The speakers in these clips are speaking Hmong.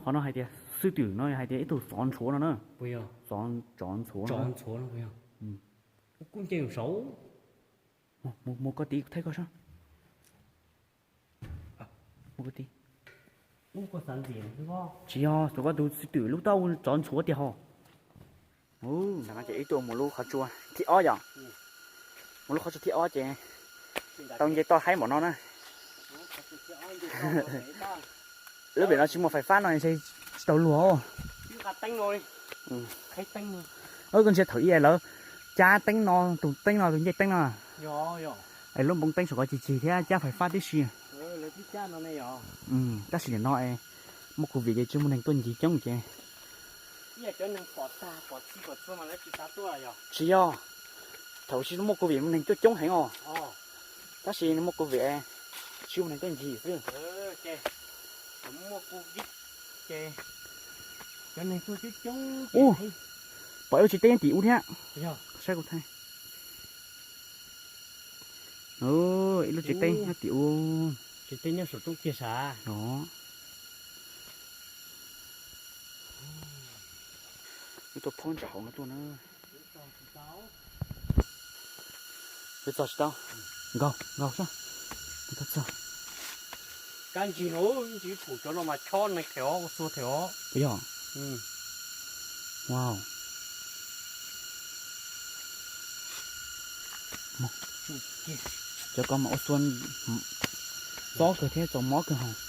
Qhov no hais tias xwb twm no hais tias ib tug xov ntshuav no na. Xov, tsov ntshuav no. Mus koj tid, thaij koj sab. Tsis yog, tsuas koj tus xwb twm lub taub tsov ntshuav tiag ho. Ntawm no ces ib tuaj mus lub qhov tsua thib ob yom. Mus lub qhov tsua thib ob ces tau nce toj haib npaum no na. Lub pem no tsis muaj fais fab no ntshe tsis tau luag. Koj ntsia thaum ub lawv cab teeb no, tus teeb no, tus ncej teeb no, es lub npoo teeb saum ko cig cig thiab cab fais fab tib si. Tab sis nim no es muaj covid ces tsis muaj neeg tuaj ncig coob ces. Tsis yog, thaum tsis muaj covid neeg tuaj coob heev os. Tab sis muaj covid tsis muaj neeg tuaj ncig xwb. Ub, pom ib lub tsev teb nyob tim ub thiab. Saib kuv thaij. Ib lub tsev teb nyob tim ub. Tsev teb nyob saum roob kiag sav. Wb tuaj phob ntsa hauv no tuaj na. Twb txog tsis tau. Nkaug nkaug sab. Twb txog. Kab ntsig no, ntsis pum cov no mas chob neeg them os, ua xua them os. Puas yog? Wow. Cov ko mas ua xua txob kawg thiab txaus mob kawg hos.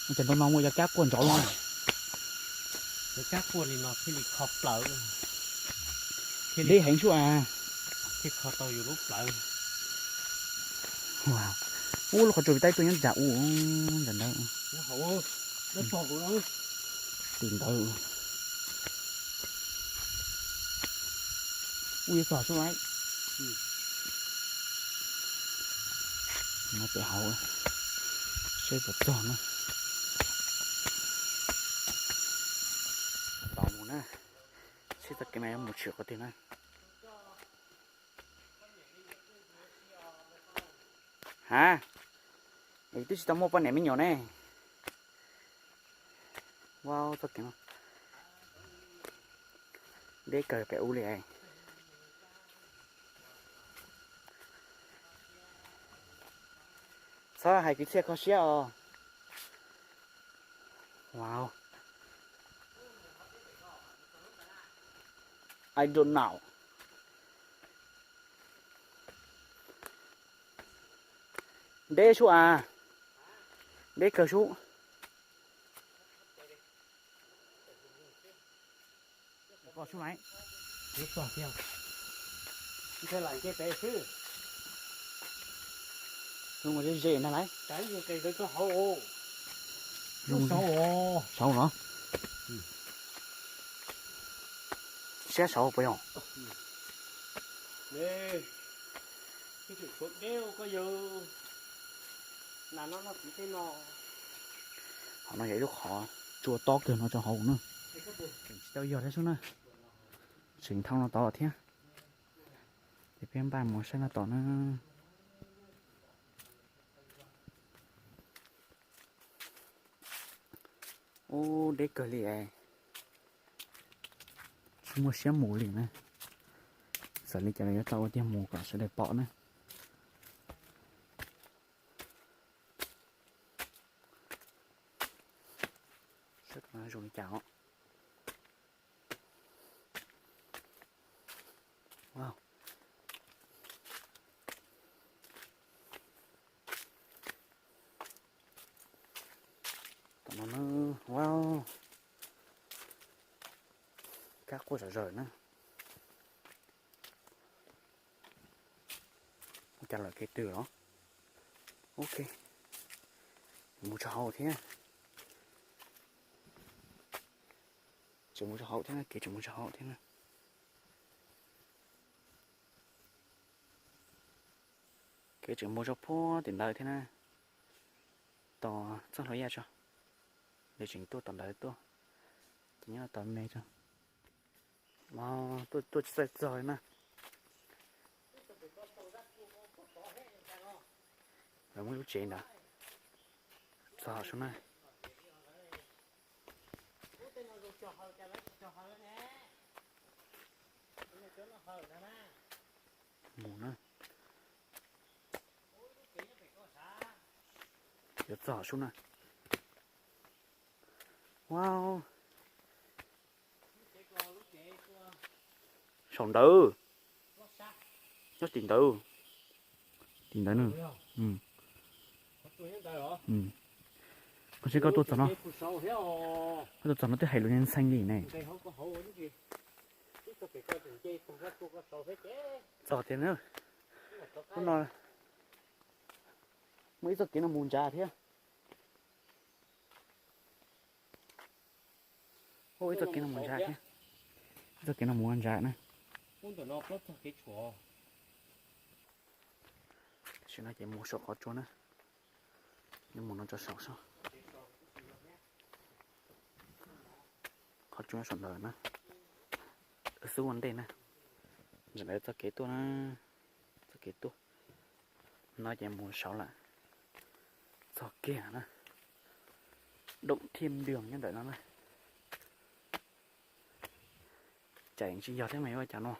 Cov ntoo no muaj cov kab quaj nrov los. Cov kab quaj li no thiaj li kho plaws. Deb heev sub as. Thiaj kho tau yus lub plawv. Ub, lub qhov tsua vim tab tuaj nyob nram ub, nram ntawd. Tim ntawd. Ub, yuav txog sub lawm. No pem hauv, seb puas txog na. Tos mus na, seb txoj kev no yuav mus tshwm qhov twg na. Ha, twb tsis tau muaj poj niam me nyuam ne. Ua txoj kev no deb kawg pem ub li. Txhob hais kwv txhiaj kho siab os. Wow. I don't know. Deb sub as. Deb kawg sub. Koj sub lawm. Nthe lam nce pem xwb. Zoo ze ze na lawm. Saud los? Siab saud puas yog? Qhov no yog ib lub qhov tsua tob kawg no rau hauv na. Tseem tsis tau yog thiab xwb na. Tseem dhau no tod thiab. Ces peb npaj mus saib no tom na. Ub, deb kawg li es. Tsis muaj siab mus li na. Txawm li cas los yuav tau ua tiag mus kom sawv daws pom na. Saib tom no zoo li cas os. Tom no na, wow, kab quaj zom zaws na. Ua cas lawm kev twg los? Ok, mus tso hauv thiab. Tseem mus tso hauv thiab na, kev tseem mus tso hauv thiab na. Kev tseem mus tso puag tim ntawd thiab na. Tos txoj hlua yaj tso. Lawv tseem tuaj tom ntawd tuaj. Ces nyob tod me tso. Tuaj, tuaj tsis txawj txog li na. Lawv muaj lub tsev ntawd. Txog saum na. Mus na. Yuav txog sub na. Wow. Saum ntawd. Nyob tim ntawd. Tim ntawd na. Koj seb koj tuaj txog no. Koj tuaj txog no twb hais lus ntxhee li ne. Txog tiag na. Lub no muaj ib txoj kev no mus ntsa thiab. Ib txoj kev no mus ntsa thiab. Ib txoj kev no mus ntsa na. Tam sim no ces mus saum qhov tsua na. Mus no tso saum so. Qhov tsua saum ntawd na. Xub ua ntej na. Ntawm ntawd txoj kev tuaj na. Txoj kev tuaj. No ces mus saud lawm. Txog kiag na. Doom thiaj npiog nyob ntawm no na. Tseem tsis yog thiab mas yuav ua cas no.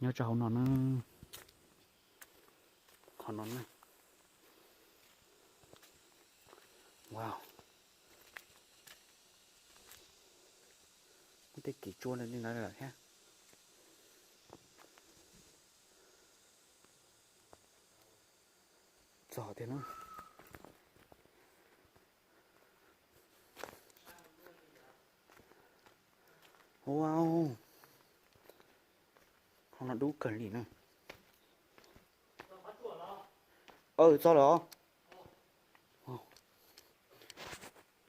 Nyob rau hauv no na. Qhov no na. Wow. Muaj tej kev tsua li ntawd lawm thiab. Txog tiag na. Wow. Qhov no dub kawg li na. Aw, txog lawm os.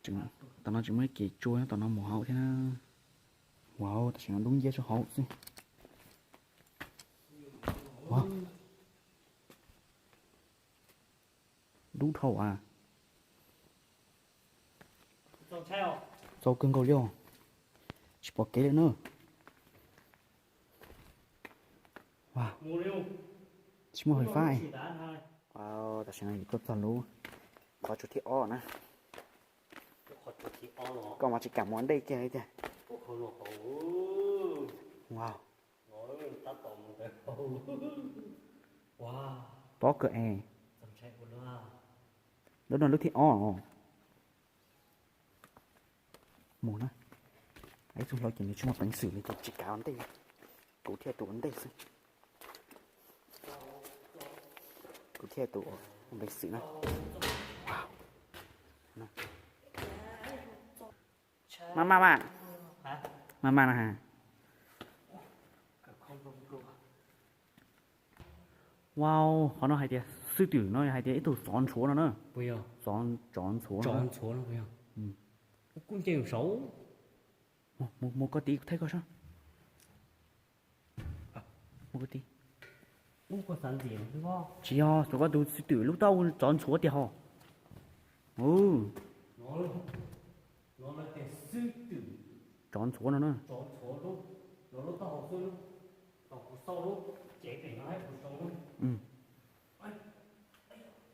Tom no tseem muaj ib kev tsua nyob tom no mus hauv thiab na. Wow, tam sim no dub nciab tso hauv xwb. Dub dhau as. Txaus kawg nkaus li os. Tsis pom kev li na. Tsis muaj fais fab. Tam sim no yus tuaj txog lub qhov tsua thib ob na. Koj mas tsis kam mus ua ntej kiag li tiag. Pob kawg es. Lub no lub thib ob os. Mus na. Ib tug hluas ces nws tsis muaj peev xwm li ces tsis kav ua ntej. Kuv thiaj tus ua ntej xwb. Kuv thiaj tus ua peev xwm na. Maj maj mas. Maj maj na ha. Wow, qhov no hais tias xwb twm no hais tias ib tug xov ntshuav no na. Tsov ntshuav no. Mus koj tid kuv thaij koj sab. Mus koj tid. Tsis yog, tsuas koj tus xwb twm lub taub tsov ntshuav tiag ho. Tsov ntshuav no na.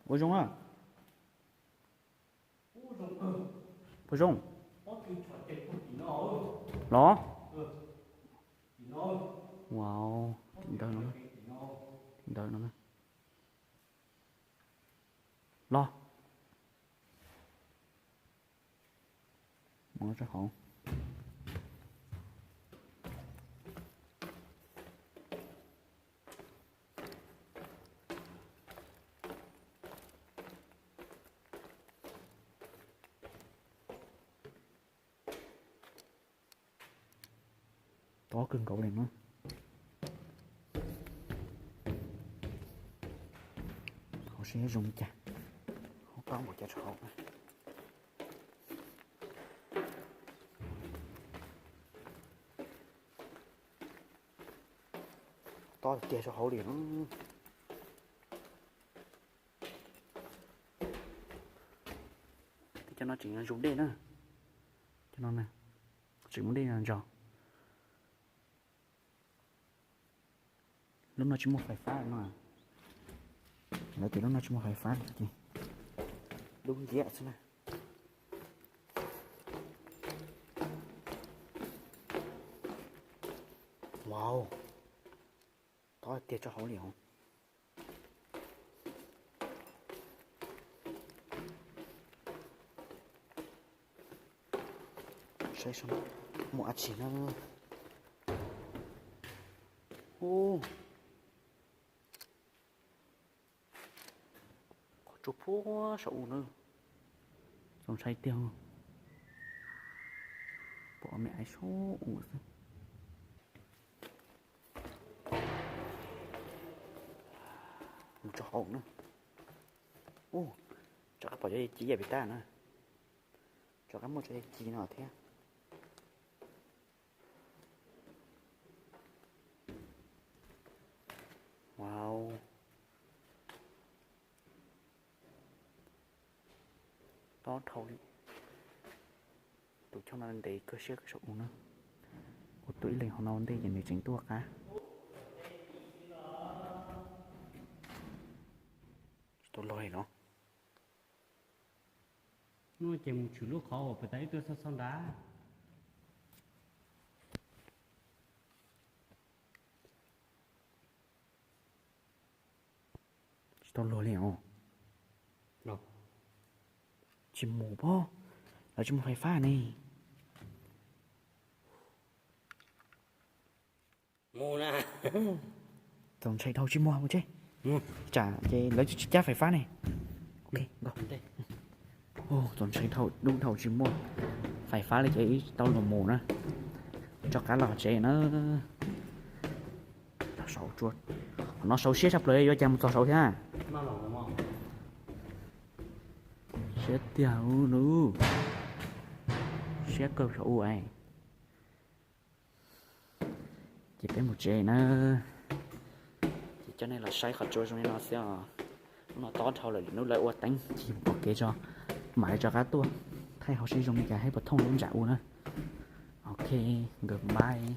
Ua zoo na. Puas zoo? Los? Wow, tim ntawd no, tim ntawd no. Los. Mus rau hauv. Tob kawg nkaus li na. Hauv seb zoo li cas. Hauv tob npaum cas rau hauv. Tob tiag rau hauv li na. Cov no tseem zus dej na. Cov no tseem muaj dej ntog. Lub no tsis muaj fais fab no. Lawv tias lub no tsis muaj fais fab ces dub nciab xwb na. Wow, tob tiag tso hauv li os. Saib saib muaj dab tsi na. Ub, qhov tsua puag saum u na. Txaus ntshai tiag. Pom me aiv saum u xwb. Mus tso hauv na. Ub, rov qab pom cov ci yam pim tag na. Rov qab muaj cov ci no thiab. Wow. Tob dhau li. Tus choj no ntev kawg siab kawg saum u na. Kuv tuaj ib leeg hauv no ua ntej ces nws tseem tuaj qab. Tsis tau luag li no. Hnub no ces mus tshwm lub qhov uas pem tas ib tuaj txog txog nrad. Tsis tau luag li os. Tsis mus pob, lawv tsis muaj fais fab ne. Mus na. Txaus ntshai dhau tsis muaj mus tsev. Tsam ces lawv tsis cab fais fab ne. Txaus ntshai dhau dub dhau tsis muaj fais fab li ces tsis tau luag mus na. Rov qab los tsev na. Qhov no saud siab tshaj plaws yuav cas mus txog saud thiab. Siab tiag ub, siab kawg saum u. Ces peb mus tsev na. Ces coj nej los saib qhov tsua zoo li no xwb os. Hnub no tob dhau lawm, lwm hnub lawv ua teeb ces pom kev tso, mam li rov qab tuaj thaij hauv seb zoo li cas thiab puas thooj lub ntsam u na. Ok, goodbye.